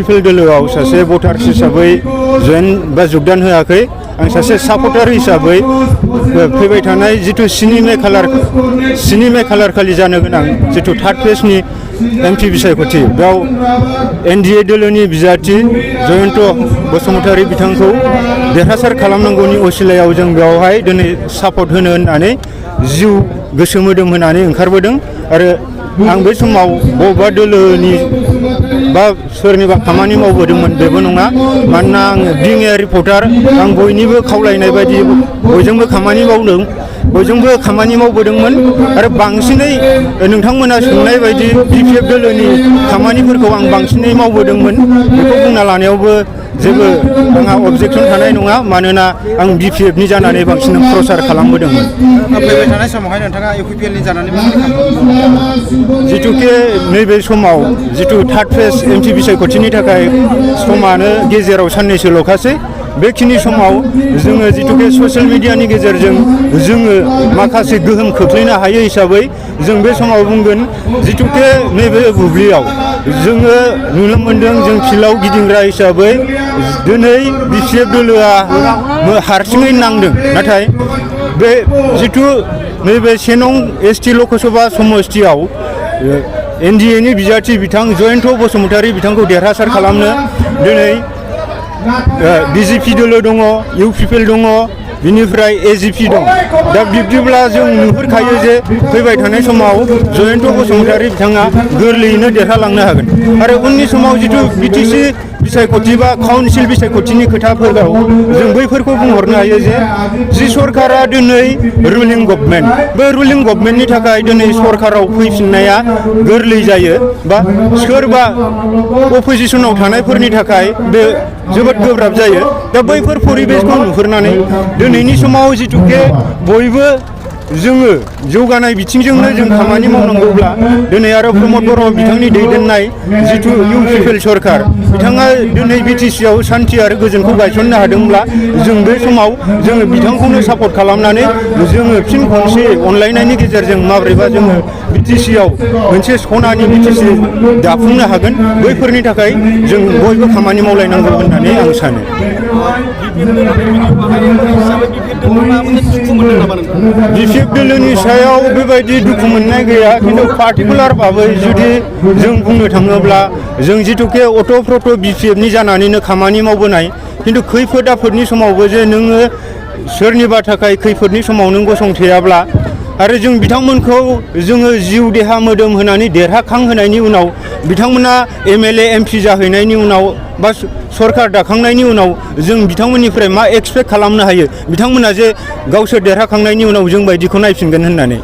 पिपल दोलोआव सासे भटार्स हिसाबै जयेन बा जगदान होआखै आं सासे सापर्टार हिसाबै फैबाय थानाय जितु 7 मे खालार खालि जानो गोनां जितु थार्ड फेजनि एमपि बिसायख'थि बेयाव एनडिए दोलोनि बिजाथि जयन्त बसुमतारी बिथांखौ देरहासार खालामनांगौनि असिलायाव जों बेवहाय दिनै सापर्ट होनो होननानै जिउ गोसो मोदोम होनानै ओंखारबोदों आरो आं बे समाव बबेबा दोलोनि बा सोरनिबा खामानि मावबोदोंमोन बेबो नङा मानोना आङो बिं ए रिपर्टार आं बयनिबो खावलायनाय बायदि बयजोंबो खामानि मावबोदोंमोन आरो बांसिनै नोंथांमोना सोंनाय बायदि बिपिएफ दोलोनि खामानिफोरखौ आं बांसिनै मावबोदोंमन बेखौ बुंना लानायावबो जेबो आंहा अबजेक्सन थानाय नङा मानोना आं बिपिएफनि जानानै बांसिन प्रचार खालामबोदोंमोन। फैबाय थानाय समावहाय नोंथाङा इउपिपिएलनि जानानै जितुके नैबे समाव जितु थार्ड फेज एमपि बिसायख'थिनि थाखाय समानो गेजेराव साननैसोल'खासै बेखिनि समाव जोङो जितुके ससियेल मिडियानि गेजेरजों जोङो माखासे गोहोम खोख्लैनो हायो हिसाबै जों बे समाव बुंगोन जितुके नैबे बुब्लियाव जोङो नुनो मोनदों जों फिल्डआव गिदिंग्रा हिसाबै दिनै बिपिएफ दोलोआ हारसिङै नांदों नाथाय बे जितु नैबे 1 नं एसटि लकसभा समस्तियाव एनडिएनि बिजाथि बिथां जयन्त बसुमतारी बिथांखौ देरहासार खालामनो दिनै बिजेपि दोलो दङ इउपिपिएल दङ बिनिफ्राय एजिपि दं दा बिब्दिब्ला जों नुहुरखायो जे फैबाय थानाय समाव जयन्त बसुमतारी बिथाङा गोरलैयैनो देरहालांनो हागोन आरो उननि समाव जितु बिटिसि बिसायख'थि बा काउन्सिल बिसायख'थिनि खोथाफोराव जों बैफोरखौ बुंहरनो हायो जे सरकारा दिनै रुलिं गभर्नमेन्ट बे रुलिं गभर्नमेन्टनि थाखाय दिनै सरकाराव फैफिननाया गोरलै जायो बा सोरबा अपोजिसनाव थानायफोरनि थाखाय बे जोबोद गोब्राब जायो दा बैफोर परिबेसखौ नुहुरनानै दिनैनि समाव जितुके बयबो जोङो जौगानाय बिथिंजोंनो जों खामानि मावनांगौब्ला दिनै आरो प्रमद बर' बिथांनि दैदेननाय जितु इउपिपिएल सरकार बिथाङा दिनै बिटिसिआव सान्थि आरो गोजोनखौ गायसननो हादोंब्ला जों बे समाव जोङो बिथांखौनो सापर्ट खालामनानै जोङो फिन खनसे अनलायनायनि गेजेरजों माब्रैबा जोङो बिटिसिआव मोनसे सनानि बिटिसि दाफुंनो हागोन बैफोरनि थाखाय जों बयबो खामानि मावलायनांगौ होननानै आं सानो। बिपिएफ दोलोनि सायाव बेबायदि दुखु मोननाय गैया खिन्थु पार्टिकुलार भाबै जुदि जों बुंनो थाङोब्ला जों जितुके अट'प्रट' बिपिएफनि जानानैनो खामानि मावबोनाय खिन्थु खैफोद आफोदनि समावबो जे नोङो सोरनिबा थाखाय खैफोदनि समाव नों गसंथेयाब्ला आरो जों बिथांमोनखौ जोङो जिउ देहा मोदोम होनानै देरहाखांहोनायनि उनाव बिथांमोना एमएलए एमपि जाहैनायनि उनाव बा सरकार दाखांनायनि उनाव जों बिथांमोननिफ्राय मा एक्सपेक्ट खालामनो हायो बिथांमोना जे गावसोर देरहाखांनायनि उनाव जों बायदिखौ नायफिनगोन होननानै